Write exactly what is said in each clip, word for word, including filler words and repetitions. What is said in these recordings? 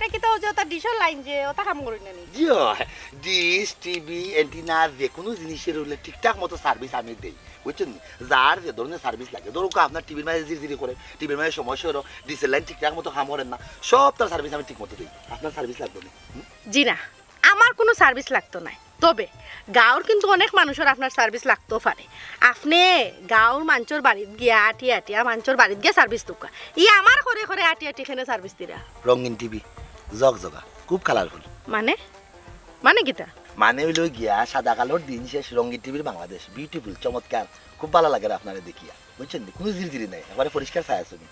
এটা কিতা অউ যে ওটা ডিশর লাইন যে ওটা কাম করইন না নি? জি অয়, ডিশ, টিভি, অ্যান্টিনা, যে কুনু জিনিসর অইলে ঠিকঠাক মতো সার্ভিস আমি দেই, বুঝছইন নি? যার যে ধরনের সার্ভিস লাগে, ধরুক্কা আপনার টিভির মাঝে জিরজিরি করে, টিভির মাঝে সমস্যা অইলো, ডিশের লাইন ঠিকঠাক মতো কাম করের না, সবটার সার্ভিস আমি ঠিক মতো দেই। আপনার সার্ভিস লাগবো নি? হুম? জি না, আমার কুনু সার্ভিস লাগতো নায়। তবে গাঁওর কিন্তু অনেক মানুষর আপনার সার্ভিস লাগতো পারে। আপনে গাঁওর মানষর বাড়িত গিয়া আটিয়া আটিয়া মানষর বাড়িত গিয়া সার্ভিস দেউক্কা। ই আমার ঘরে ঘরে আটিয়া আটিয়া কেনে সার্ভিস দিরা? রঙিন টিভি, জগজগা, খুব কালারফুল। মানে? মানে কিতা? মানে অইলো গিয়া সাদা কালোর দিন শেষ, রঙিন টিভির বাংলাদেশ, বিউটিফুল, চমৎকার, খুব ভালা লাগের আপনারে দেখিয়া, বুঝছইন নি? কুনু জিরজিরি নাই, একবারে পরিষ্কার ছায়া ছবি।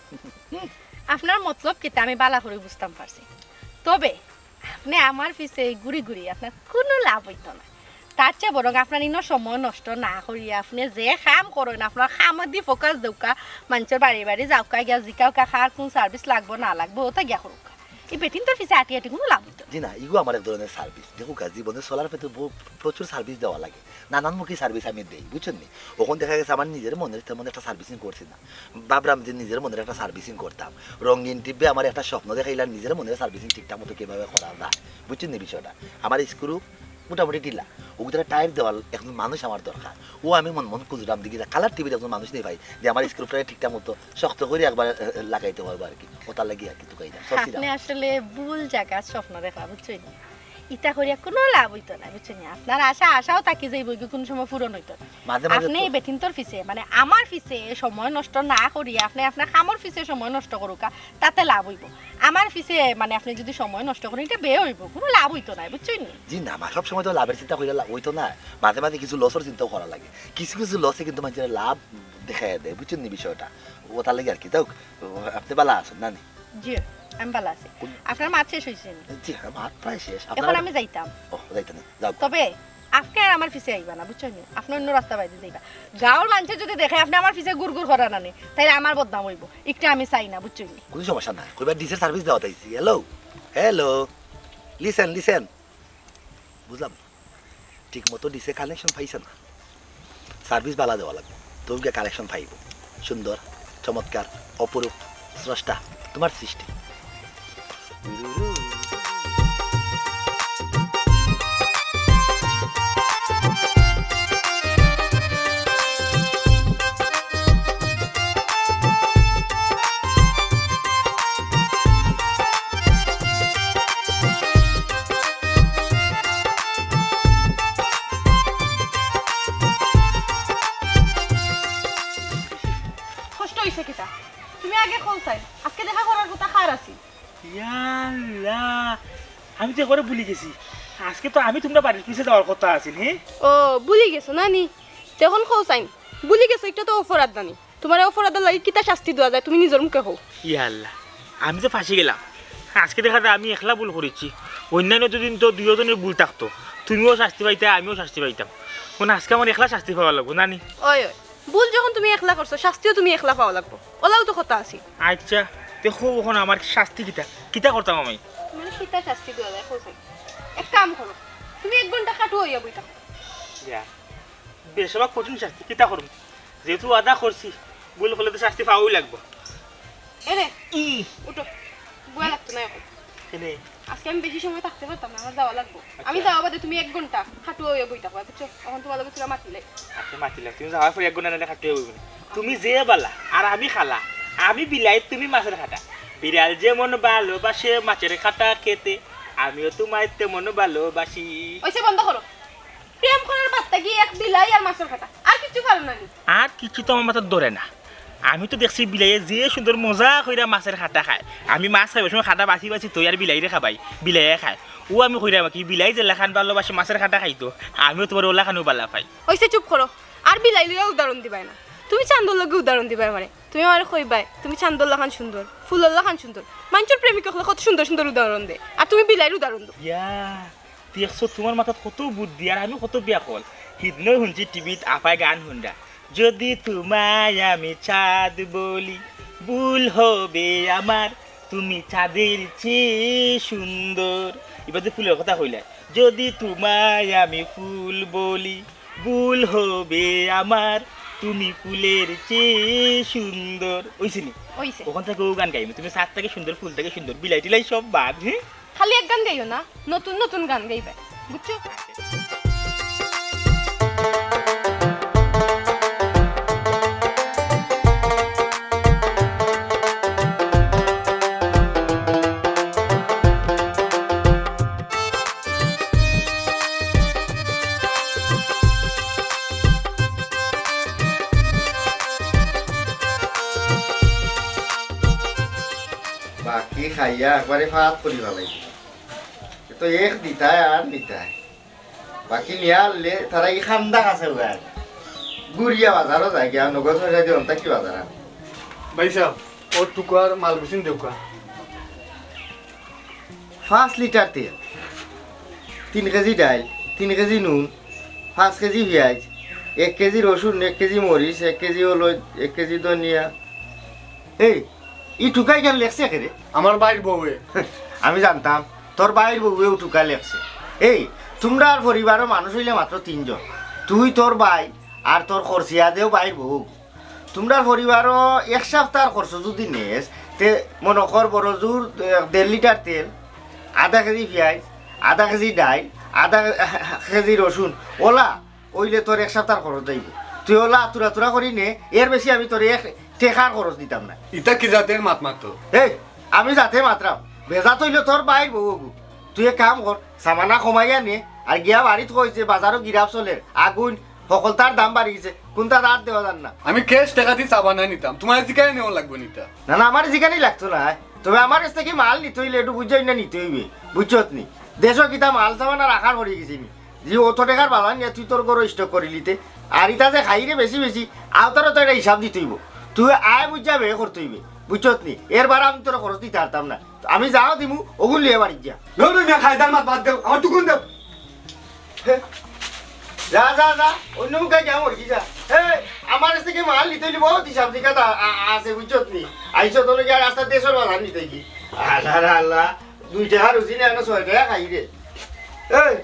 আপনার মতলব কিতা আমি ভালা করি বুঝতাম পারছি, তবে আপনে আমার পিছে ঘুরি ঘুরি আপনার কুনু লাভ অইতো না। তার চেয়ে বরং আপনার ইনো সময় নষ্ট না করিয়া আপনে যে কাম করইন, আপনার কামদি ফোকাস দেউক্কা, মানষর বাড়ি বাড়ি যাউক্কা, গিয়া জিকাউক্কা কার কুন সার্ভিস লাগবো না লাগবো, ওটা গিয়া করুক্কা। ই বেটিন্তর পিছে আটি আটি কুনু লাভ অইতো না। জি না, ইগু আমার এক ধরনের সার্ভিস। দেখউক্কা, জীবনে চলার পথে বহু, প্রচুর সার্ভিস দেওয়া লাগে, নানানমুখী সার্ভিস আমি দেই, বুঝছইন নি? অখন দেখা গেছে আমার নিজের মনের তেমন একটা সার্ভিসিং করছি না, ভাবলাম যে নিজের মনের একটা সার্ভিসিং করতাম। রঙিন টিভি আমার একটা স্বপ্ন দেখাইলা, নিজের মনের সার্ভিসিং ঠিকঠাক মতো কিভাবে করা যায়, বুঝছইন নি বিষয়টা? আমার স্ক্রু মোটামুটি ঢিলা, ওগুতারে টাইট দেওয়ার একজন মানুষ আমার দরকার। ও আমি মন মন খুঁজলাম, দেখি কালার টিভির একজন মানুষ নি পাই যে আমার স্ক্রুটারে ঠিকঠাক মতো শক্ত করি একবার, এ, এ, লাগাইতে পারবো আর কি। ওটার লাগি আর কি তুকাইলাম, সস্তি দাম। আপনে আসলে ভুল জাগাত স্বপ্ন দেখরা, বুঝছইন নি? ইতা করিয়া কুনু লাভ অইতো না, বুঝছইন নি? আপনার আশা আশাও থাকি যাইবো, ইগু কুনু সময় পূরণ অইতো না। মাঝে মাঝে আপনে তো ই বেটিন্তর পিছে, মানে আমার পিছে সময় নষ্ট না করিয়া আপনে আপনার কামর পিছে সময় নষ্ট করুক্কা, তাতে লাভ অইবো। আমার পিছে মানে আপনে যুদি সময় নষ্ট করইন, ইটা বেয়া অইবো, কুনু লাভ অইতো নায়, বুঝছইন নি? জি না, মা, সব সময় তো লাভের চিন্তা করিয়া লা-, অইতো না। মাঝে মাঝে কিছু লসর চিন্তাও করা লাগে। কিছু কিছু লসে কিন্তু মানষরে লাভ দেখাইয়া দেয়, বুঝছইন নি বিষয়টা? ওটার লাগি আর কি। যাউক, আপনে ভালা আছইন না নি? জি, আমি ভালা আছি। কোন আপনার মাত শেষ অইছে নি? জি, আমার মাত প্রায় শেষ। অখন আপনার আমি যাইতাম। ও, যাইতা নি, যাউক। তবে আপনে আর আমার পিছে আইবা না, বুঝছইন নি? আপনে অইন্য রাস্তা বাইদি যাইবা। গাঁওর মানষে যুদি দেখে আপনে আমার পিছে গুড় গুড় করা না নি, তাইলে আমার বদনাম অইবো। ইকটা আমি চাই না, বুঝছইন নি? কুনু সমস্যা নাই, কইবা ডিশের সার্ভিস দেওয়াত আইছি। Hello, hello, listen, listen. বুঝলাম না, ঠিক মতো ডিশে কানেকশন পাইছে না। সার্ভিস ভালা দেওয়া লাগবো, তবু গিয়া কানেকশন পাইবো। সুন্দর, চমৎকার, অপরূপ, স্রষ্টা, তুমার সৃষ্টি। কষ্ট অইছে কিতা? তুমি আগে কও চাই, আজকে দেখা করার কথা কার আছিল? ইয়াল্লা, আমি তো একবারে ভুলি গেছি। আজকে তো আমি তুমরার বাড়ির পিছে যাওয়ার কথা আছিল, হে? ও, ভুলি গেছো না নি? তে অখন কও চাই, ভুলি গেছো, ইটা তো অপরাধ না নি? তুমারে অপরাধর লাগি কিতা শাস্তি দেওয়া যায়, তুমি নিজর মুখে কও। ইয়া আল্লাহ, আমি যে ফাঁসি গেলাম। আজকে দেখা যায় আমি একলা ভুল করিছি, অইন্যান্য দিন তো দুইওজনর ভুল থাকতো, তুমিও শাস্তি পাইতায়, আমিও শাস্তি পাইতাম। অখন আজকে আমার একলা শাস্তি পাওয়া লাগবো না নি? ওই, ওই, ভুল যখন তুমি একলা করছো, শাস্তিও তুমি একলা পাওয়া লাগবো, অলাউ তো কথা আছিল। আচ্ছা, তে কও অখন আমার শাস্তি কিতা, কিতা করতাম আমি? মানে কিতা শাস্তি দেওয়া যায়, কও চাই। এক কাম করো, তুমি এক ঘন্টা খাটুয়া অইয়া বই থাকো। ইয়া, বেশ, আবার কঠিন শাস্তি, কিতা করমু? যেহেতু ওয়াদা করছি, ভুল করলে তো শাস্তি পাওয়াউ লাগবো। এরে, ই। উঠো। বয়া লাগতো না অখন। কেনে? আজকে আমি বেশি সময় থাকতে পারতাম না, আমার যাওয়া লাগবো। আচ্ছা। আমি যাওয়া বাদে তুমি এক ঘন্টা খাটুয়া অইয়া বই থাকবা, বুঝছো? অখন তুমার লগে থুড়া মাতিলাই। আচ্ছা, মাতিলাম। তুমি যাওয়ার পরে এক ঘন্টা নাইলে খাটুয়া অইবো না। তুমি যে বালা, আর আমি কালা। আমি বিলাই, তুমি মাছের কাটা। বিড়াল যেমন ভালোবাসে মাছের কাটা খেতে, আমিও তুমায় তেমন ভালোবাসি। অইছে, বন্ধ করো। প্রেম করার বার্তা কি এক বিলাই আর মাছের কাটা, আর কিচ্ছু পারো না নি? আর কিচ্ছু তো আমার মাথাত ধরে না। আমি তো দেখছি বিলাইয়ে যে সুন্দর মজা কইরা মাছের কাটা খায়। আমি মাছ খাইবার সময় কাটা বাছি বাছি থই আর বিলাইরে খাবাই, বিলাইয়ে খায়। অউ আমি কইরাম কি, বিলাই যেলাখান ভালোবাসে মাছের কাটা খাইতো, আমিও তুমার অলাখানউ ভালা পাই। অইছে, চুপ করো। আর বিলাই লইয়া উদাহরণ দিবায় না। তুমি চান্দর লগে উদাহরণ দিবায় আমারে। তুমি আমারে কইবায়, তুমি চান্দর লাখান সুন্দর, ফুলর লাখান সুন্দর। মানষর প্রেমিক অকলে কত সুন্দর সুন্দর উদাহরণ দেয়, আর তুমি বিলাইর উদাহরণ দেও। ইয়া, দেখছো, তুমার মাথাত কত বুদ্ধি আর আমি কত বেআক্কল। হিদিনও হুনছি টিভিত আফায় গান হুনরা, "যদি তুমায় আমি চাঁদ বলি, ভুল হবে আমার, তুমি চাঁদের চেয়ে সুন্দর।" ইবার যে ফুলর কথা কইলা, "যদি তুমায় আমি ফুল বলি, ভুল হবে আমার, তুমি ফুলের চেয়ে সুন্দর।" অইছে নি? অইছে। অখন থাকি অউ গান গাইমু, "তুমি চাঁদ থাকি সুন্দর, ফুল থাকি সুন্দর, বিলাই টিলাই সব বাদ", হে? খালি এক গান গাইও না, নতুন নতুন গান গাইবে, বুঝছো? বাকি খাইয়া একবারে ফাত করি ফালাই। এ তো এক দিতায় আর নিতায়। বাকি নিয়া আনলে তারা ই খান্দা আছে উগায়। গুড়িয়া বাজারও যায় গিয়া, নগদ পয়সা দিয়ে অন্তা কি বাজার আনে? ভাই সাহেব, ও টুকার মাল গুছিন দেউকা। পাঁচ লিটার তেল, তিন কেজি ডাইল, তিন কেজি নুন, পাঁচ কেজি পিয়াজ, এক কেজি রসুন, এক কেজি মরিচ, এক কেজি হলুদ, এক কেজি ধনিয়া। এই, ই টুকাই কেন লেখছে কে রে? আমার ভাইর বউয়ে। আমি জানতাম, তোর ভাইর বউয়ে ও টুকা লেখছে। এই, তোমরার পরিবারও মানুষ অইলে মাত্র তিনজন, তুই, তোর ভাই আর তোর খরচিয়া দেও ভাইর বউ। তোমরার পরিবারও এক সপ্তাহর খরচ যদি নেস, তে মনো কর বড় জোর, এ, দেড় লিটার তেল, আধা কেজি পিয়াজ, আধা কেজি ডাইল, আধা কেজি রসুন, ওলা অইলে তোর এক সপ্তাহর খরচ যাইবো। তুই ওলা আতুরা তুরা করি নে, এর বেশি আমি তোরে এক টেকার খরচ দিতাম না। ইতা কি জাতের মাত মাতো? এই, আমি জাতে মাতরাম, বেজাত অইলো তোর ভাইর বউ অগু। তুই এক কাম কর, সামানা কমাইয়া নে, আর গিয়া বাড়িত কইস যে বাজারও গিরাপ চলের, আগুন, হকলতার দাম বাড়ি গেছে, কুনটা রাত দেওয়া যার না। আমি ক্যাশ টেকা দি সাবানা নিতাম, তোমার জিকাই নেওয়া লাগবো নিতা। না, না, আমার জিকানি লাগতো না। তবে আমার কাছ থাকি মাল নিতে অইলে একটু বুঝাই না নিতে অইবে, বুঝছত নি? দেশো কিতা মাল সাবানা রাখার পড়ি গেছে নি? যে অত টেকার বাজার নিয়া তুই তোর ঘরো স্টক করিলিতে, আর ইতা যে খাইরে বেশি বেশি, আওতারও তো একটা হিসাব দিতে অইবো। তুই আয় বুঝা বে করতে অইবে, বুঝছত নি? এর বারা আমি তোর খরচ দিতে পারতাম না। আমি যাও দিমু, ওগুন লিয়ে বাড়ি যা। না, না, না, খাইদার মাত বাদ দেও, আমার টুকুন দেও। হে, যা, যা, যা, অন্য মুখে যা, মরগি যা। হে, আমার কাছ থাকি মাল নিতে অইলে বহুত হিসাব নিকাশ আ-, আ-, আছে, বুঝছত নি? আইছত অনো গিয়া রাস্তাত দেশর বাজার নিতে কি? আল্লাহ রে আল্লাহ, দুই টেকা রুজি নেই, এনো ছয় টেকা খাই রে। এই,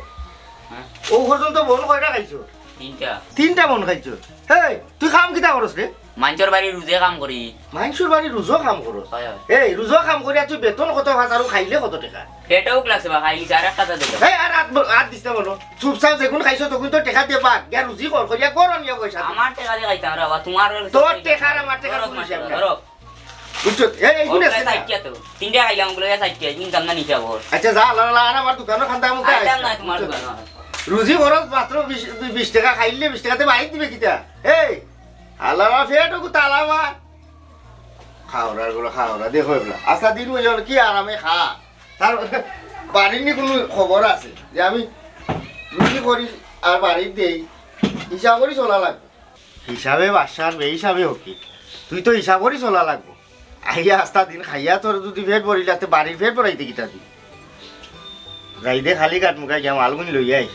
হ্যাঁ? ও পর্যন্ত বন কয়টা খাইছো? তিনটা। তিনটা বন খাইছো? এই, তুই কাম কিতা করস রে? মাইনষর বাড়ি রুজে কাম করি। মাইনষর বাড়ি রুজো কাম করস? হয়, হয়। এই, রুজো কাম করিয়া তুই বেতন কত পাস আর খাইলে কত টেকা? পেটেও লাগছে বা, খাইলি চার এক টাকা দিল। এই, আর আত ব-, আত দিস না বলো। চুপচাপ যেগুন খাইছো তখন তো টেকা দে বাদ। গিয়া রুজি কর, করিয়া কর আনিয়া পয়সা দে। আমার টেকা দিয়ে খাইতাম রে বাবা, তোমার তোর টেকা আর আমার টেকা ধরো কোনো হিসাব না। ধরো। বুঝছো? এই, এই, ওগুলো শুনে আছে না? ষাট টেকা তো। তিনটা খাইলাম, ওগুলো ষাট টেকা, ইনকাম না নিচে আবার। আচ্ছা, যা, লা, লা, আর আমার দোকানও খান্দা মুখে খাইতাম আয়। না তোমার দোকানে। রুজি খরচ মাত্র বিশ, বিশ টেকা, খাইলে বিশ টেকাতে বাইর দিবে কিতা? এই, আল্লাহ, আমার পেট ওগু তালা মার। খাওরা গুলো, খাওরা, দেখো এগুলা। আচ্ছা, দিন ওই জন্য কি আরামে খা। তার বাড়ির নি কোনো খবর আছে যে আমি রুজি করি আর বাড়ির দেই, হিসাব করি চলা লাগবে। হিসাবে বাদশার, বেহিসাবে ফকির। তুই তো হিসাব করি চলা লাগবো। আইয়া আস্তা দিন খাইয়া তোর যদি পেট ভরিলে, তে বাড়ির পেট ভরাইতে কিতা দি? যাই দে খালি গাট মুখাই গিয়া মালগুনি লইয়া আই।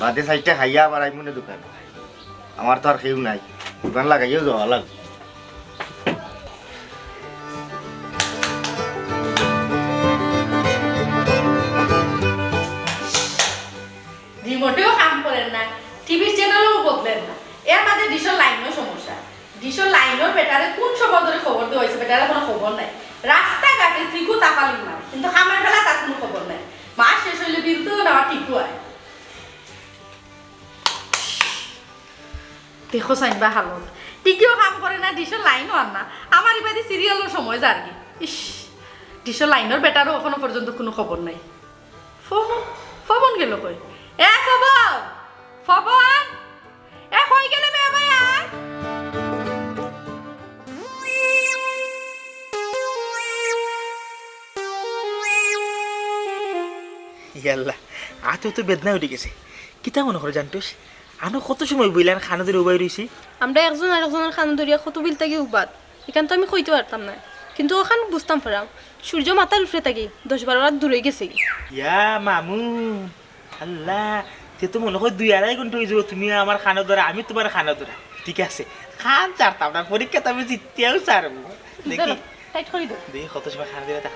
বাদে সাইডটা খাইয়া আবার আইমুনে দোকান। আমার তো আর কেউ নাই, দোকান লাগাইয়াও যাওয়া লাগবে। রিমোটেও কাম করের না, টিভির চ্যানেলও বদলের না। এর মাঝে ডিশর লাইনও সমস্যা। ডিশর লাইনর বেটারে কোন সময় ধরে খবর দেওয়া হয়েছে, বেটারে কোনো খবর নাই। রাস্তাঘাটে ত্রিকু তাপালিং মারে, কিন্তু কামের বেলা তার কোনো খবর নাই। মাস শেষ হইলে বিল তো নেওয়া ঠিক হয়। দেখো চাইন বা হালত, টিভিও কাম করে না, ডিশর লাইনও আর না। আমার ইবাদি সিরিয়ালর সময় যারগি। ইস, ডিশর লাইনর বেটারও এখনো পর্যন্ত কোনো খবর নাই। ফবন, ফবন গেল কই? এ ফবন! ফবন! এ কই গেলে বে ভাই আর? ইয়াল্লা, আতো তো বেদনা উঠি গেছে। কিতা মনো করো জানতোস? আনো কত সময় বইলাম কানো ধরি উবাই রইছি। আমরা একজন আরেকজনর কানো ধরিয়া কত বিল থাকি উবাত। ইখান তো আমি কইতে পারতাম না, কিন্তু অখান বুঝতাম পারাম। সূর্য মাথার উপরে থাকি দশ বারো হাত দূরে গেছে। ইয়া মামু, আল্লাহ, তে তো মনো কয় দুই আড়াই ঘন্টা অই যাইবো, তুমি আমার কানো ধরা, আমি তুমার কানো ধরা। ঠিক আছে, কান ছাড়তাম না, পরীক্ষাত আমি জিততেও ছাড়মু। দেখি। ধরো, টাইট করি দাও। দেখি কত সময় কানো ধরে তা।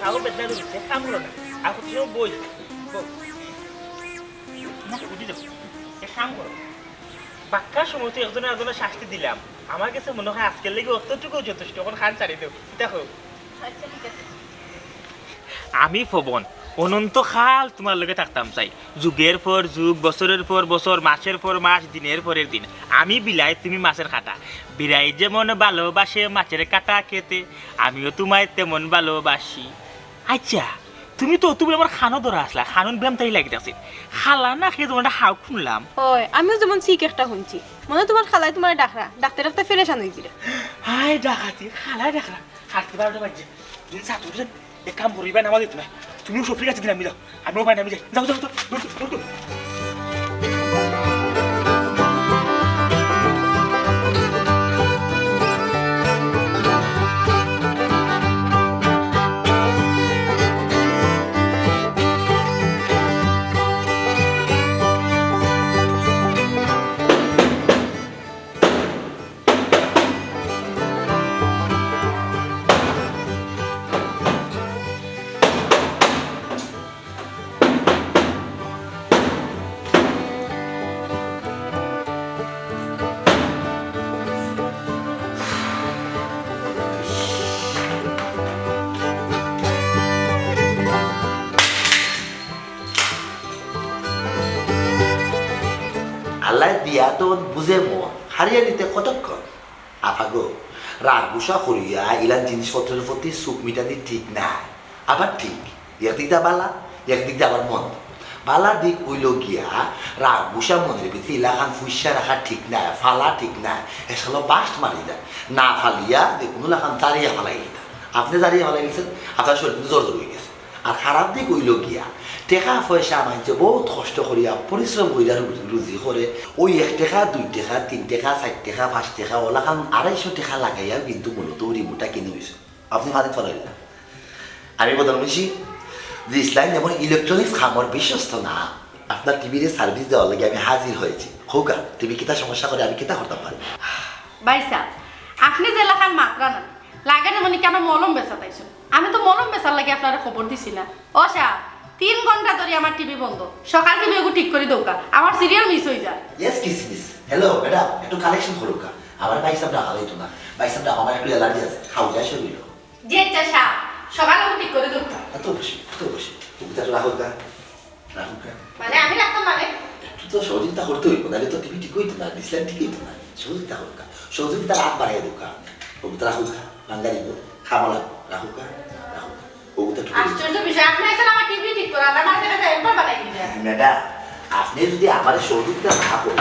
আরো বেদনা ধরছে, কাম করো না। আর কত সময় বই? বউ। না, উঠি যাও। এক কাম করো। বাক্কা সময় তো একজনে একজনরে শাস্তি দিলাম। আমার গেছে মনে অয় আজকের লাগি অতটুকু যথেষ্ট, অখন খান ছাড়ি দেও। দেখো। আচ্ছা, ঠিক আছে। আমি পবন, অনন্তকাল তুমার লগে থাকতাম চাই। যুগের পর যুগ, বছরের পর বছর, মাসের পর মাস, দিনের পরের দিন। আমি বিলাই, তুমি মাছের কাটা। বিলাই যেমন ভালোবাসে মাছের কাটা খেতে, আমিও তুমায় তেমন ভালোবাসি। আচ্ছা, তুমি তো অতগুলো আমার খানো ধরা আছলা, খানন ব্যায়াম তাই লাগি আছে। খালা না খেয়ে তুমার একটা হাউক হুনলাম। অয়, আমিও যেমন শিক একটা হুনছি। মনে অয় তুমার খালায় তুমারে ডাকরা, ডাকতে ডাকতে পেরেশান অইছি রে। হায় ডাকাতি, খালায় ডাকরা। হাঁটতে বারোটা বাজছে। দিন সাত উঠছেন, এক কাম করি, ভাই নামাজ দিত না। তুমিও সফির কাছে দিন আমি যাও। আমিও ভাই নামি যাই। যাও, যাও, যাও। দৌড়, দৌড়, দৌড়। আল্লায় দিয়া তো বুঝে মন, হারিয়া নিতে কতক্ষণ? আফা গো, রাগ গুসা করিয়া ইলান জিনিসপত্রের প্রতি চুপ মিটানি ঠিক নায়। আবার ঠিক, একদিক দা বালা, একদিক দা আবার মন্দ। বালা দিক অইলো গিয়া, রাগ গুসা মনের ভিতরে ইলাখান ফুইসা রাখা ঠিক নায়, ফালা ঠিক নায়। এসালো বাস্ট মারি যায়। না ফালিয়া যে কুনু লাখান জারিয়া ফালাই দিতা। আপনে জারিয়া ফালাই দিছেন, আপনার শরীর কিন্তু জর্জর অই গেছে। আর খারাপ দিক অইলো গিয়া, টেকা পয়সা মানষে বউত কষ্ট করিয়া পরিশ্রম করিয়া রু-, রুজি করে, ওই এক টেকা, দুই টেকা, তিন টেকা, চাইর টেকা, পাঁচ টেকা, ওলাখান আড়াইশো টেকা লাগাইয়া কিন্তু মূলত ওই রিমোটটা কিনা অইছে। আপনে মাঝে ফেলাইলেন না। আমি বদল বুঝি যে ইসলাম যেমন ইলেকট্রনিক্স খামর বিশ্বস্ত না, আপনার টিভির সার্ভিস দেওয়ার লাগি আমি হাজির হয়েছি। হোকা, টিভি কিতা সমস্যা করে, আমি কিতা করতাম পারি? ভাইসাব, আপনে যে লাখান মাতরা না, লাগে না মানে কেন মলম বেচাত আইছইন? আমি তো মলম বেচার লাগি আপনারে খবর দিছি না। ও সাব, তিন ঘন্টা ধরি আমার টিভি বন্ধ। সকাল টিভি ওগু ঠিক করি দেউক্কা, আমার সিরিয়াল মিস অই যায়। ইয়েস কিসমিস। হ্যালো ম্যাডাম, একটু কালেকশন করুক্কা। আমার ভাইসাব ডাকা অইতো না। ভাইসাব ডাকা, আমার একটু অ্যালার্জি আছে, খাও যায় শরীর। জি আচ্ছা সাব, সকাল ওগু ঠিক করি দেউক্কা। এত বসি, এত বসি। তুমি তো রাখো গা। রাখুক্কা। মানে আমি রাখতাম মানে? একটু তো সহযোগিতা করতে অইবো, নাইলে তো টিভি ঠিক অইতো না, ডিসলাইন ঠিক অইতো না। সহযোগিতা করুক্কা। সহযোগিতার আত বাড়াইয়া দেউক্কা। ওগু তো রাখুক্কা, বাঙ্গালি গো, খামলা, রাখুক্কা, রাখুক্কা। ওগু তো ঠিক অইতো না। আশ্চর্য বিষয়, আপনে আইছইন আমার টিভি ঠিক করাত, আমার দেখা যায় একবার বানাই দিলেন। ম্যাডাম, আপনে যদি আমারে সহযোগিতা না করেন,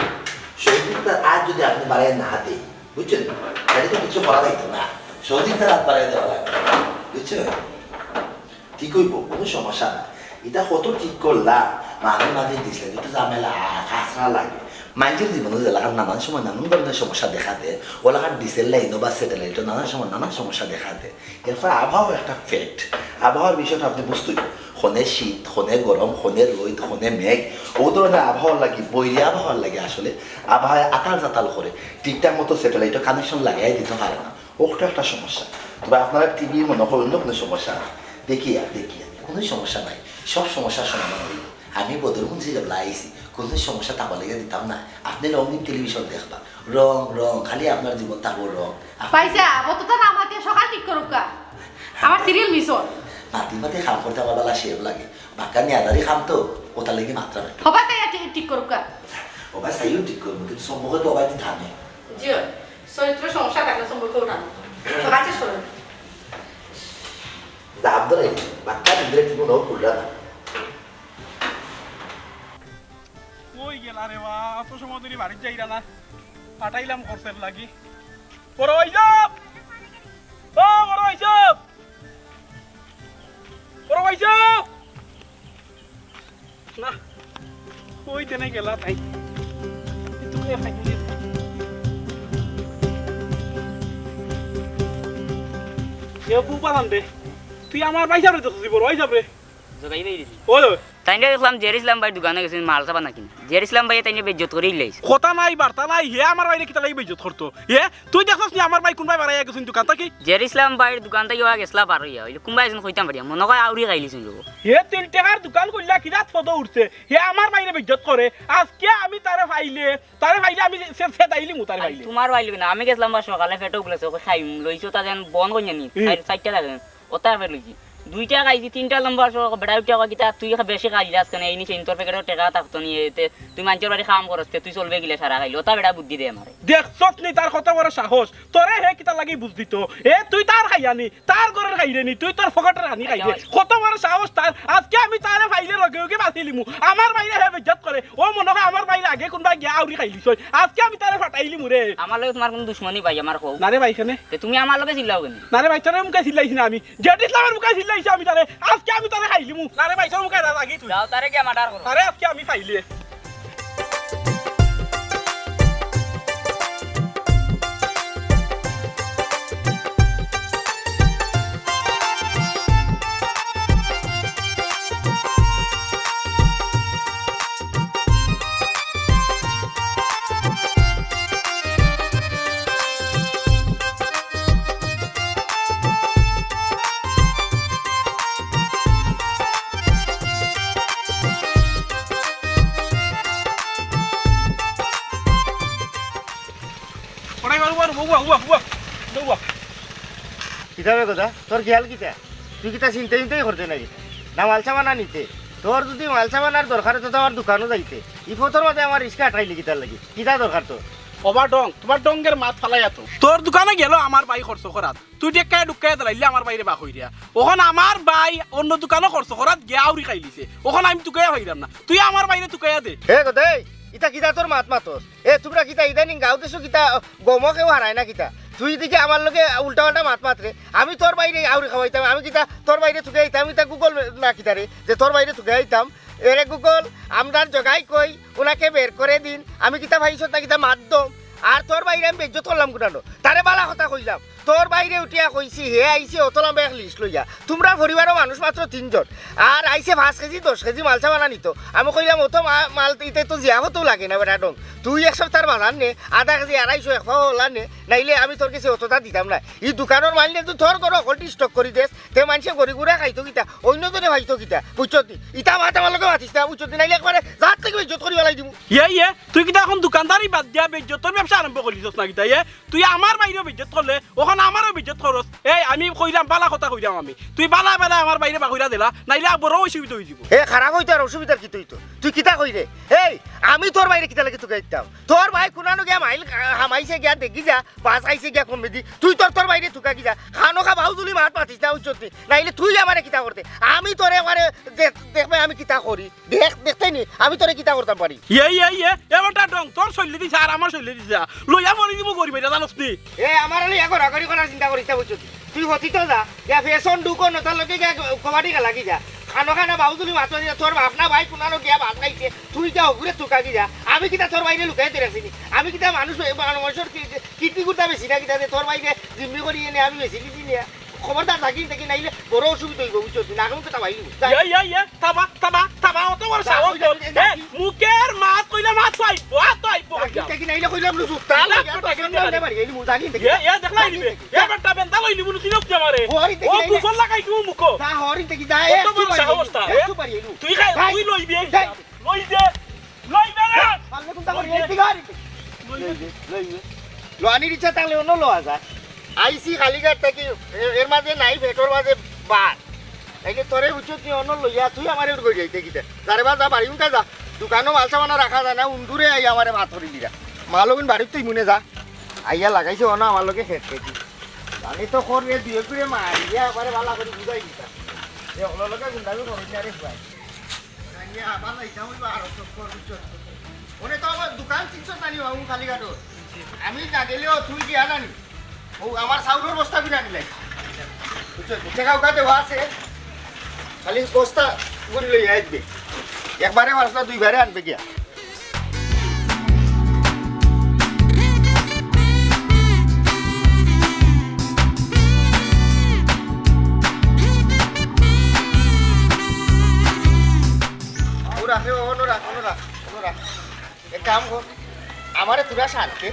সহযোগিতার আত যদি আপনে বাড়াইয়া না দেন, বুঝছইন? তাইলে তো কিচ্ছু করা যাইতো না। সহযোগিতার আত বাড়াইয়া দেওয়া লাগবো, বুঝছইন? ঠিক অইবো, কুনু সমস্যা না। ইটা কত ঠিক করলা, মাঝে মাঝে ডিসলাইন, একটু ঝামেলা, খাসরা লাগে। মানষর জীবনো যেলাখান নানান সময় নানান ধরনের সমস্যা দেখা দেয়, ওলাখান ডিসের লাইনও বা স্যাটেলাইটও নানান সময় নানান সমস্যা দেখা দেয়। এরপর আবহাওয়া একটা ফ্যাক্ট, আবহাওয়ার বিষয়টা আপনে বুঝতে অইবো। খনে শীত, খনে গরম, খনে রইদ, খনে মেঘ, ও ধরনের আবহাওয়ার লাগি, বৈরী আবহাওয়ার লাগি আসলে আবহাওয়ায় আতাল জাতাল করে, ঠিকঠাক মতো স্যাটেলাইটও কানেকশন লাগাই দিতে পারে না। ওটা একটা সমস্যা। তবে আপনারা টিভি মনে করুন না কোনো সমস্যা নাই। দেখি আর দেখি আর, কোনো সমস্যা নাই, সব সমস্যার সমাধান অইবো। আমি বদরুল মুন্সি যেবলা আইছি, কোনো সমস্যা তাবা লেগে দিতাম না। আপনে রঙিন টেলিভিশন দেখবা, রং রং, খালি আপনার জীবন থাকবো রং। আপ- ভাইসাব, অততা না মাতিয়া সকাল ঠিক করুক্কা, আমার সিরিয়াল মিস অর। মাতি মাতি কাম করতে আমার বালা শেভ লাগে, বাক্কা নিয়াদারি কাম তো, ওটার লাগি মাতরা বেটা। হবা চাইয়া ঠিক, ঠিক করুক্কা। ওবা চাইও ঠিক করবো, কিন্তু সম্পর্কে তো ওবা দিন থামে। জি অয়। চরিত্র সমস্যা থাকলে সম্পর্ক উঠানো। তো কাছে সরো। দাম ধরে, বাক্কা দিন ধরে টিপু নও খুলরা না। কই গেলা রে বা? অত সময় ধরি বাড়িত যাইরা না। পাঠাইলাম খরচের লাগি। বড় ভাইসাব! ও বড় ভাইসাব! বড় ভাইসাব! না, কই তেনে গেলা তাই? কিন্তু কে ফাইন দিল? এ বুবা লান দে। তুই আমার ভাইসাবরে দেখছিস, বড় ভাইসাবরে? জগাই ভাই দিছি। ওই, ওই। তাইনরে দেখলাম জের ইসলাম ভাইর দোকানো গেছইন মাল চাবা না কিনা। জের ইসলাম ভাইয়ে তাইনরে বেইজ্জত করি লাইছে। কথা নাই, বার্তা নাই, হে আমার ভাইরে কিতার লাগি বেইজ্জত করতো? হে, তুই দেখছস নি আমার ভাই কুনবায় বারইয়া গেছইন দোকান থাকি? জের ইসলাম ভাইর দোকান থাকি ওয়া গেছলা বারইয়া, অইলে কুনবা একজন কইতাম পারিয়া, মনো কয় আউরি খাইলিছইন লোক। হে তিন টেকার দোকান খুললা কিরাত ফদো উঠছে, হে আমার ভাইরে বেইজ্জত করে। আজকে আমি তারে পাইলে, তারে পাইলে আমি সে, সে দাইলিমু তারে পাইলে। তুমার ভাই লগে না, আমি গেছলাম বা সকালে পেটো গুলাছে, ওকে খাইম, লইছি ওটা যেন বন্ধ করি জানি, হুম। খাই চাইরটা দেখেন। ওটা ফের লইছি। দুইটা খাইছি, তিনটা লম্বা সহ বেটা উঠিয়া কয়, "কিতা তুই বেশি খাইলে আজকে না, এই নিচে তোর পকেটো টেকা থাকতো নি, এতে তুই মানষর বাড়ি কাম করস, তে তুই চলবে কিলা সারা খাইলে?" ওটা বেটা বুদ্ধি দে আমারে। দেখছস নি তার কত বড় সাহস? তোরে হে কিতার লাগি বুঝ দিতো? এ তুই তার খাইয়া নি, তার ঘরর খাইরে নি, তুই তোর পকেটর আনি খাইরে। আচ্ছা। কত বড় সাহস তার? আজকে আমি তারে পাইলে লগে লগে বাছিলিমু। আমার ভাইরে হে বেইজ্জত করে। ও মনো কয় আমার ভাইরে আগে কুনবায় গিয়া আউরি খাইলিছইন। আজকে আমি তারে ফাটাইলিমু রে। আমার লগে তুমার কুনু দুশমনি ভাই, আমার কও। না রে ভাই, কেনে? তে তুমি আমার লগে চিল্লাও কেনে? না রে ভাই, তোর মুখে চিল্লাইছি না আমি। জেড ইসলামর মুখে চিল্লাইছি আমি তারে। আজকে আমি তারে খাইলিমু। না রে ভাই, তোর মুখে না লাগি তুই। যাও, তারে গিয়া মার্ডার করো। আরে আজকে আমি পাইলে। ওটাই বাবু, বাবু, বাবু, বাবু, বাবু, বাবু। কিতা বে কথা? তোর খিয়াল কিতা? তুই কিতা চিন্তা চিন্তাই করতে নাকি? না মালসামান আনিতে? তোর যদি মালসামান আর দরকার অইতো তো আমার দোকানো যাইতে। ই পথর মাঝে আমার রিক্সা আটকাইলি কিতার লাগি? কিতা দরকার তোর? ওবা ডং, তুমার ডঙ্গের মাত ফালাইয়া তো। তোর দোকানো গেলো আমার ভাই খরচ করাত। তুই টেক্কায় ডুক্কায় দিলাইলে আমার ভাইরে বাকইরা। অখন আমার ভাই অন্য দোকানো খরচ করাত গিয়া আউরি খাইলিছে। অখন আমি তুকাইয়া পাইরাম না। তুই আমার ভাইরে তুকাইয়া দে। এ গদে, ইতা কিতা তোর মাত মাতস? এ, তুমরা কিতা ইদানিং গাঁও দেশো কিতা গমো কেউ হারায় না কিতা? তুই ইদিকে আমার লগে উল্টা পাল্টা মাত মাতরে, আমি তোর ভাইরে আউরি খাওয়াইতাম, আমি কিতা তোর ভাইরে তুকাইতাম, ইতা গুগল না কিতা রে, যে তোর ভাইরে তুকাইতাম? এরে গুগল, আমরার জগাই কই, উনাকে বের করে দিন, আমি কিতা ভাইছত না কিতা মাত দম, আর তোর ভাইরে আমি বেইজ্জত করলাম কুনানো, তারে বালা কথা কইলাম, তোর ভাইরে উঠিয়া কইছি, হে আইছে অত লম্বা এক লিস্ট লইয়া। তুমরার পরিবারো মানুষ মাত্র তিনজন। আর আইছে পাঁচ কেজি, দশ কেজি মালসামান আনিতো। আমি কইলাম, "অত মা-, মাল ইতে তো জিয়াফতও লাগে না বেটা ডং। তুই এক সপ্তাহর বাজার নে, আধা কেজি, আড়াইশো, এক পাও অলা নে, নাইলে আমি তোর গেছে অতটা দিতাম না।" ই দোকানর মাল নে, তুই তোর ঘরো হকলটি স্টক করি দেস, তে মানষে গড়ি গুড়া খাইতো কিতা, অইন্য জনে খাইতো কিতা, বুঝছত নি? ইতা মাত আমার লগে মাতিস না, বুঝছত নি? নাইলে একবারে জাত থাকি বেইজ্জত করি ফালাই দিমু। ইয়ে, ইয়ে, তুই কিতা অখন দোকানদারি বাদ দিয়া বেইজ্জতর ব্যবসা আরম্ভ করিলিছস না কিতা, ইয়ে? তুই আমার ভাইরেও বেইজ্জত করলে, অখন আমারেও বেইজ্জত করস। এই, আমি কইরাম, বালা কথা কইরাম আমি। তুই বালা বালা আমার ভাইরে বাকইরা দিলা, নাইলে বড় অসুবিধা অইযিবো। এ, খারাপ অইতো আর অসুবিধার কিতা অইতো? তুই কিতা কইরে? এই, আমি তোর ভাইরে কিতার লাগি তুকাইতাম? তোর ভাই কুনানো গিয়া মাইল, আ, হামাইছে গিয়া দেখি যা, বাস আইছে গিয়া কমেদি। তুই তোর, তোর ভাইরে তুকা কি যা? খানোখা বাউজুলি মাত মাতিস না, বুঝছত নি? নাইলে তুই আমারে কিতা করতে? আমি তোরে আমারে দে-, দেখবে আমি কিতা করি। দেখ, দেখতে নি, আমি তোরে কিতা করতাম পারি। ইয়ে, ইয়ে, ইয়ে, এ বেটা ডং, তোর শৈলী দিছে আর আমার শৈলী দিছে। লইয়া মরি দিমু গরিব, ইটা জানোস নি? এ, আমার লইয়া গড়াগড়ি করার চিন্তা করিস না, বুঝছত? তুই হতি তো যা, ইয়া ফ্যাশন ডুকো নতার লগে গিয়া কবাডি খেলা কি যা। খানোখা না বাউজুলি মাতো দিয়া, তোর বাপ না ভাই কুনানো গিয়া ভাত খাইছে, তুই গিয়া হগুরে তুকা কি যা। আমি কিতা তোর ভাইরে লুকাই ধরে আছি নি? আমি কিতা মানুষ, মানুষর কি-, কিডনি গুর্দা বেশি না কিতা যে তোর ভাইরে জিম্মি করি এনে আমি বেশি লিছি নিয়া? খবরদার জাগিন থাকি নাইলে বড় অসুবিধা অইবো, বুঝছত নি? নাগম তো তাবাই অইবো। যা। ইয়া, ইয়া, ইয়া, থামা, থামা, থামা, অত বড় সাহস। যা, যা, যা, এ, যা। মুখের মাত কইলে মাত পাইবো, আর তো আইবো। জাগিন থাকি নাইলে কইলাম নু, চুপ থাক। তালাক ইয়া, তো জাগিন থাকি। জাগিন থাকি। এ, এ, দেখলাই নিবে। এ, বেটা বেন্দা লইলি বুলু তিলক দে আমারে। হরি থাকি ও নাইলে। কুফল লাগাই দিমু মুখো। যা, হরি থাকি যা, কত এ, বড় সুপারি সাহস এলু, তার, এ? এ, সুপারি এলু। তুই খাই, যা। তুই লইবি এই যা। লই দে, লই দে রে। পারলে কোনটা করি? এই দিকে আরে। লই দে, লই দে। লোয়ানির ইচ্ছা থাকলে অন্য লওয়া যায়। আইছি কালিঘাট থাকি, এ-, এর মাঝে নাই, পেটর মাঝে বার। তাইলে তোরে উচিত তুই অন্য লইয়া, তুই আমারে উঠ গই যাইতে কিতা? যারে বা যা বাড়ি উনকা যা। দোকানো মাল সামানা রাখা যায় না, উন্দুরে আই আমারে মাত করি দিরা। মাল ওগুন বাড়িত তুই মনে যা। আইয়া লাগাইছে অন্য আমার লগে খেত খেতি। জানি তো কর রে, দুই করে মারিয়া আমারে বালা করি বুঝাই দিতা। এ হলো লগে গুন্ডামি করবি না রে ভাই। জানি আবার যাইতাম অইবো আরো চক্কর, বুঝছো? ওরে তো আমার দোকান চিনছো জানি বাবু কালীঘাটও। আমি না গেলেও তুই গিয়া জানি। ও আমার চাউলর বস্তা বিনা নিলাই। বুঝছো? টেকা উকা দেওয়া আছে। খালি বস্তা গুলি লই আইবে। একবারে পারছ না, দুইবারে আনবে গিয়া। কাম কর, আমারে তোরা সারতে।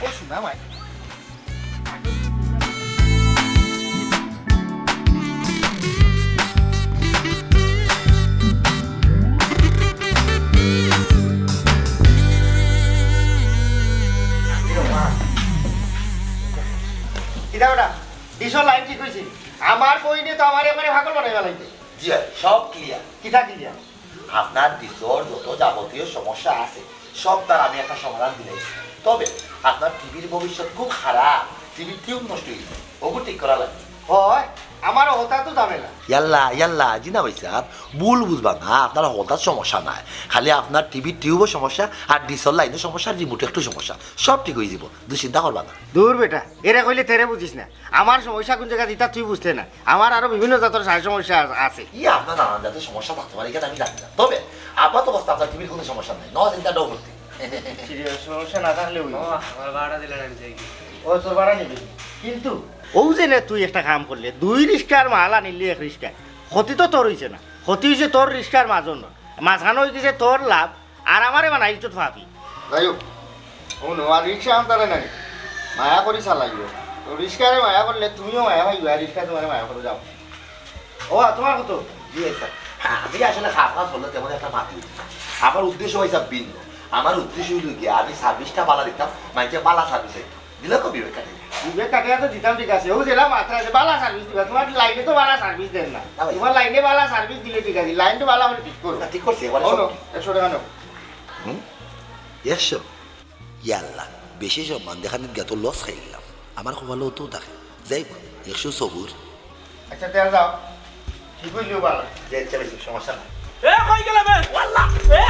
ও শোনা ভাই। কিতা ওটা? ডিশর লাইন ঠিক হইছে? আমার বইনে তো আমার এবারে পাগল বানাই ফেলাইতে। জি ভাই, সব ক্লিয়ার। কিতা ক্লিয়ার? আপনার ডিশর যত যাবতীয় সমস্যা আছে, সব তার আমি একটা সমাধান দিলাইছি। তবে আপনার টিভির ভবিষ্যৎ খুব খারাপ, টিভির টিউব নষ্ট হইছে, ওগু ঠিক করা লাগবে। হয়, আমারও হতা তো ঝামেলা। ইয়াল্লা, ইয়াল্লা, জি না ভাই সাহেব, ভুল বুঝবা না, আপনার হতার সমস্যা নাই, খালি আপনার টিভির টিউবও সমস্যা, আর ডিশর লাইনও সমস্যা, আর রিমোট একটু সমস্যা, সব ঠিক হয়ে যাব, দুশ্চিন্তা করবা না। দূর বেটা, এরে কইলে তেরে বুঝিস না। আমার সমস্যা কোন জায়গা দিতা তুই বুঝতে না। আমার আরো বিভিন্ন জাতর সাইজ সমস্যা আ-, আছে। ই আপনার নানান জাতের সমস্যা থাকতে পারে, এখানে আমি জানি না। তবে আপাতত অবস্থা আপনার টিভির কোনো সমস্যা নাই, নওয়াজ ইন্টারটাও ভর্তি। সিরিয়াস সমস্যা না থাকলে ওই। ও, আমার ভাড়া দিলে আমি যাই কি? ও, তোর ভাড়া নিবি। কিন্তু ও যে না, তুই একটা কাম করলে, দুই রিস্কার মাল আনিলি এক রিস্কায়। ক্ষতি তো তোর হইছে না, ক্ষতি হইছে তোর রিস্কার মাঝখানো। মাঝখানো হয়ে গেছে তোর লাভ, আর আমারে বানাইল তো ফাপি। যাই হোক, ও নোয়া রিক্সা আনতারে নাই, মায়া করি চালাইও। তো রিক্সারে মায়া করলে তুমিও মায়া পাইবা, আর রিক্সা তোমারে মায়া করে যাও। ও, তোমার কত? জি ভাই সাহেব, আমি আসলে খাপ খাপ হলে তেমন একটা মাতি উঠি না। আমার উদ্দেশ্য ভাই সাহেব ভিন্ন। আমার উদ্দেশ্য হইল গিয়া আমি সার্ভিসটা বালা দিতাম, মাইকে বালা সার্ভিস দিতাম। দিলে তো বিবেক কাটে। বিবেক কাটে তো দিতাম, ঠিক আছে। ও যেটা মাত্রা আছে, বালা সার্ভিস দিবা। তোমার লাইনে তো বালা সার্ভিস দেন না। না ভাই। তোমার লাইনে বালা সার্ভিস দিলে ঠিক আছে, লাইন তো বালা করে ঠিক করো। না, ঠিক করছি, এবারে ও সব নো, একশো টাকা নেবো। হুম? একশো? ইয়াল্লা, বেশি সম্মান দেখানিত গিয়া তো লস খাইলাম। আমার কপালো তো থাকে। যাই হোক, একশো সবুর। আচ্ছা, তেল দাও। ঠিক হইলেও ভালো। যে ইচ্ছা বেশি, সমস্যা নাই। এ, কই গেলে বে? ওয়াল্লা, এ!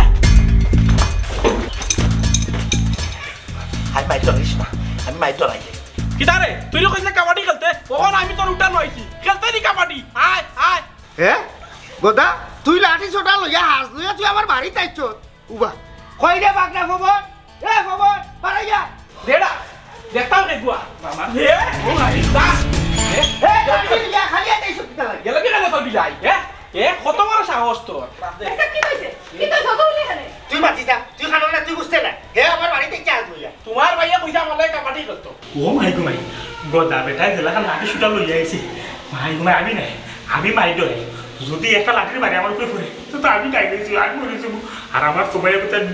আমি মাইর ডরাইস না, আমি মাইর ডরাই। কিতা রে? তুই না কইছিলে কাবাডি খেলতে? ওখানে আমি তোর উঠা নইছি। খেলতে নি কাবাডি? আয়, আয়। হে? গদা, তুই লাঠি সোটা লইয়া, হাজ লইয়া তুই আমার বাড়িত আইছস? উবা। কই রে বাগনা খবর? এ খবর, বাড়াইয়া। দেড়া, দেখতাম রে গুয়া। মামা। এ, ও ভাই, দা। এ, এ, লাঠি লইয়া খালি আইছস কিতা লাগে? গেল কি গেল তোর বিলাই? এ, এ, কত বড় সাহস তোর? আচ্ছা, কি হইছে? কি তো ঝগড়া হইলে এখানে? তুই মাতিস না, তুই খানো না, তুই বুঝতে না। হে আমার বাড়িত আইয়া হাজ লইয়া। তোমার ভাইয়া কইছে আমার লগে কাবাডি খেলতো। ও মাই গো মাই, গদা বেটায় যেলাখান লাঠি সোটা লইয়া আইছে। মাই গো মাই, আমি নাই, আমি মাইর ডরাই। যদি একটা লাঠির বাড়ি আমার উপরে পড়ে, তো, তো আমি গাই দিয়েছি, আমি মরে যাবো। আর আমার সবাই কোথায়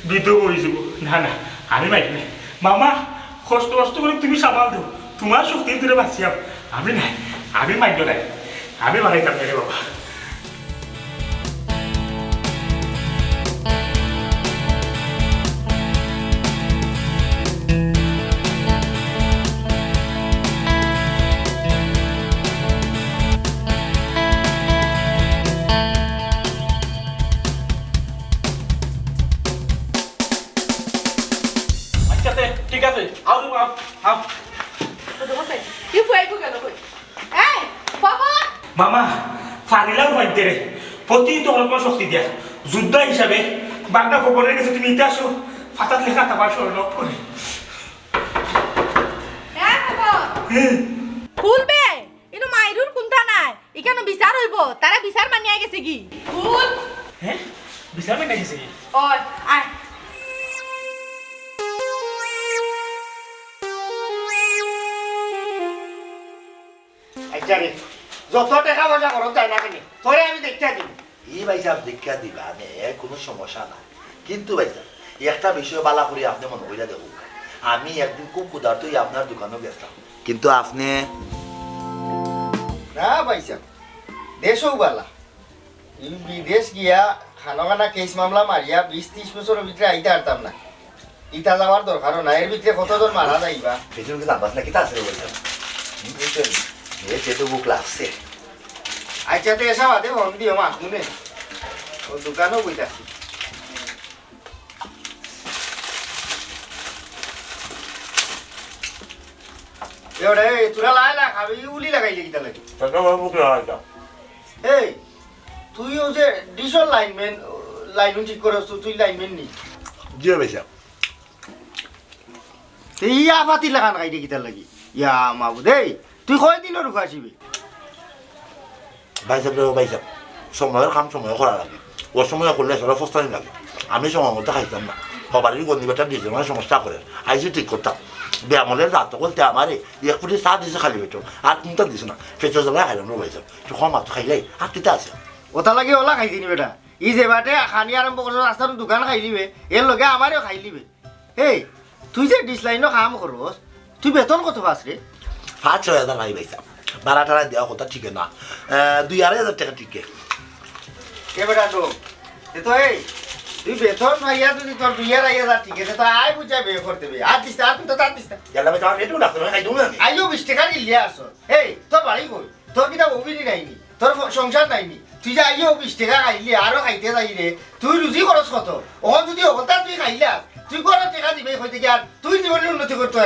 বিধবা হয়ে যাবো। না, না, আমি মাইর নাই। মামা, কষ্ট কষ্ট করে তুমি সামাল দেও, তোমার শক্তি ধরে বাঁচিয়াম। আমি নাই, আমি মাইর ডরাই, আমি বাড়াইতাম না রে বাবা। আচ্ছা, তে, ঠিক আছে। আও, আও, আও। বুঝতে পারছেন? কি ফুয়াইবো গেল কই? এই, বাবা! মামা, ফারিলাও ফাইতে রে। প্রতি তো অল্প শক্তি দিয়া। যোদ্ধা হিসাবে বাগনা খবরের গেছে তুমি ইতিহাস ফাতাত লেখা তাবার স্মরণ করে। হ্যাঁ, বাবা। হুম। খুলবে। ইনো মাইরুর কুন্তা নাই, ইখানো বিচার হইব, তারা বিচার মানিয়া গেছে কি? ভুল। হ্যাঁ? বিচার মানিয়া গেছে কি? ওই, আয়। আচ্ছা রে, যত টাকা পয়সা খরচ যায় না কেন, তোরে আমি দেখতে দিই। ই ভাই সাহেব, দেখা দিবা, আমি, এ, কোনো সমস্যা না। কিন্তু ভাই সাহেব, একটা বিষয় বালা করি আপনি মনে করিয়া দেখুন, আমি একদিন খুব ক্ষুধার্ত হয়ে আপনার দোকানে গেছিলাম, কিন্তু আপনি না ভাই সাহেব, দেশও বালা। এই বিদেশ গিয়া খানো খানা কেস মামলা মারিয়া বিশ ত্রিশ বছরের ভিতরে আইতে পারতাম না। ইতা যাওয়ার দরকারও না, এর ভিতরে কতজন মারা যাইবা। পেছনে কিন্তু আব্বাস না, কিতা আছে রে বলছেন? বুঝছেন? এ যেহেতু ভুক লাগছে। আচ্ছা, তো এসব আদে ফোন দিও, মাছ নুনে। ও দোকানও বইতাছি। এ ওরে, তোরা লাই লা খাবি, উলি লাগাইলে কিতা লাগে? দাদা, বাবু, কি হয় এটা? এই, তুই ও যে ডিশর লাইনম্যান, লাইনম্যান ঠিক করে আসতো, তুই লাইনম্যান নি? জি ভাই সাহেব। এই আফাতি লাগান খাইতে কিতার লাগি? ইয়া মাবুদ, এই, তুই কয়দিন ওর উপাসিবি? ভাই সাহেব রে, ভাই সাহেব, সময়র কাম সময় করা লাগে। ওর সময় করলে সারা ফস্তানি লাগে। আমি সময় মতো খাইতাম না। হবারই গন্ডি বেটা দিছে, মানে সমস্যা করে। আইসি ঠিক করতাম। বেআমলের রাত করতে আমারে এক ফুটি চা দিছে খালি পেটো। আর কোনটা দিছে না। পেটো জ্বালা খাইলাম রে ভাই সাহেব। তুই কম মাত্র খাইলাই। আর কিতা আছে? ওটা লাগে ওলা খাইছি নি বেটা। ই যে বাটে খানি আরম্ভ করছো, রাস্তার দোকান খাইলিবে, এর লগে আমারেও খাইলিবে। এই, তুই যে ডিসলাইনও কাম করস, তুই বেতন কত পাস রে? পাঁচ ছয় হাজার পাই ভাই সাহেব। ভাড়া টাড়া দেওয়া কথা ঠিক না। আহ, দুই আড়াই হাজার টাকা টিকে। এ বেটা লোক, এ তো এই, তুই বেতন পাইয়া যদি তোর দুই আড়াই হাজার ঠিক আছে, তো আয় বুঝা বে করে দেবে। আর দিস না, আর তুই তো তার দিস না। গেলাম তো আমার পেটও লাগতো না, খাই দেবো না আমি। আইও বিশ টাকা নিলে আসো। এই, তোর বাড়ি কই? তোর কিতা বউ বিনি নাইনি? তোর ফ-, সংসার নাইনি? তুই যে আইও বিশ টাকা খাইলি, আরো খাইতে যাই রে। তুই রুজি খরচ কত? ওখান যদি হকলতা তুই খাইলাস, তুই কত টাকা দিবে কইতে কি আর তুই জীবনে উন্নতি করতে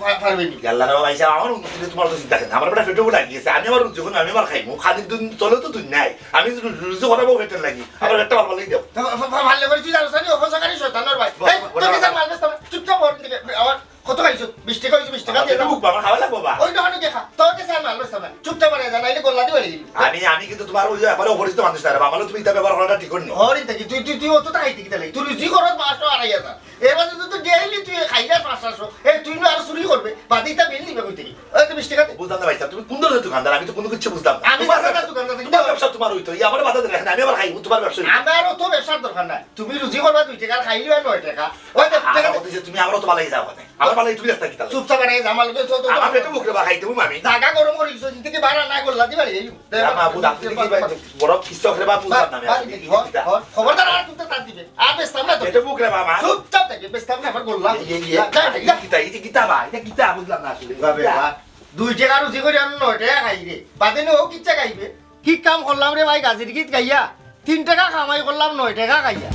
পা-, পারবি নি? ইয়াল্লা রে বাবা, আইসা আমার উন্নতি নিয়ে তোমার তো চিন্তা কেন? আমার বেটা পেটে লাগিয়েছে, আমি আমার রুজি করবো, আমি আমার খাইমু। খালি দিন চলে তো দিন নাই, আমি রু-, রুজি করাবো পেটের লাগি, আমার একটা ভালো লাগে দেবো। তো ভা-, ভা-, ভালো করে তুই জানো, জানি অপসরকারী শয়তানর ভাই। বাবা, এই, বাবা, তোর কাছে বাবা। মাল বেচতাম না, চুপচাপ ওর দিকে, আমার কত খাইছো? বিশ টাকা হইছে, বিশ টাকা বাবা, দিয়ে তুমি দাও। মুখ বাবা, খাওয়া লাগবো বা? ওই দোকানে দেখা, তোর কাছে আর মাল বেচতাম না, চুপচাপ বাড়ি যা, নাইলে গোল্লা দিয়ে বাড়ি গেলি। আমি, আমি কিন্তু তোমার ওই ব্যাপারে অপরিচিত মানুষ না রে বাবা, তুমি এটা ব্যবহার করাটা ঠিক করি না। হরি দেখি, তুই, তুই, তুই অত টাকা দিতে গেলে, তুই রুজি করো পাঁচশো আড়াই হাজার। এর মাঝে তো তুই ডেইলি তুই খাইলে পাঁচশো, এই তুই না আরো চুরি করবে, বাদে এটা বিল দিবে কই থেকে? ওই তো বিশ টাকা দে। বুঝলাম না ভাই সাহেব, তুমি কোন ধরনের দোকানদার? আমি তো কোনো কিছু বুঝলাম না। আমি তোমার বাজারটা ব্যবসা, দোকানদার, তোমার ব্যবসা তোমার হইতো, এই আমার বাধা দেবে না, আমি আমার খাই, তোমার ব্যবসা হইতো। আমার অত ব্যবসার দরকার নাই। তুমি রুজি করবা দুই টাকা, খাইলে হয় নয় টাকা। ওই দেখ, আমার টাকা দে। কথা যে তুমি আমারও তো বালাই যাও না। আমার বালাই তুমি রাস্তা কিতা? চুপচাপ বাড়ি যা, আমার লগে তো, তো, আমার পেটে মুখ রে বা খাইতে আমি। জাগা গরম করে দিছো, জিতে কি বাড়া না করলা, দি বাড়ি এই। না, মা, বুঝ, আপনি কি ভাই, বড় কিচ্ছু করে বা বুঝলাম না আমি। বাড়ি দেখি, হর, হর, খবরদার আর তুমি তো তার দিবে। আর বেচতাম না তো। পেটে মুখ রে বা, মা। চুপচাপ থাকি, বেচতাম না, আমার গোল্লা। এই, এই, এই, যা, যা, এই যা। কিতা, এই যে কিতা বা, এটা কিতা বুঝলাম না আসলে। বাবা, কিতা? বাবা। দুই টাকা রুজি করি আর নয় টাকা খাই রে। বাদে নে ও কিচ্ছা খাইবে। কি কাম করলাম রে ভাই, গাজির গীত গাইয়া? তিন টাকা কামাই করলাম, নয় টাকা খাইয়া।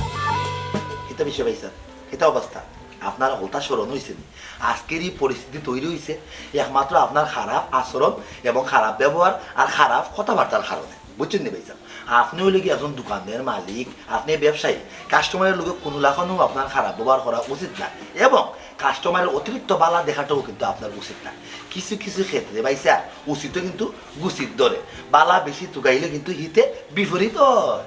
কিতা বিষয় ভাই স্যার? কিতা অবস্থা? আপনার হকলতা স্মরণ হইছে নি? আজকের এই পরিস্থিতি তৈরি হইছে একমাত্র আপনার খারাপ আচরণ এবং খারাপ ব্যবহার আর খারাপ কথাবার্তার কারণে। বুঝছেন নি ভাই স্যার? আপনি হইলে কি একজন দোকানের মালিক, আপনি ব্যবসায়ী, কাস্টমারের লগে কোনো লাখানো আপনার খারাপ ব্যবহার করা উচিত না এবং কাস্টমারের অতিরিক্ত বালা দেখাটাও কিন্তু আপনার উচিত না। কিছু কিছু ক্ষেত্রে ভাই স্যার, উচিতও কিন্তু গুছিত ধরে। বালা বেশি তুকাইলে কিন্তু হিতে বিপরীত হয়।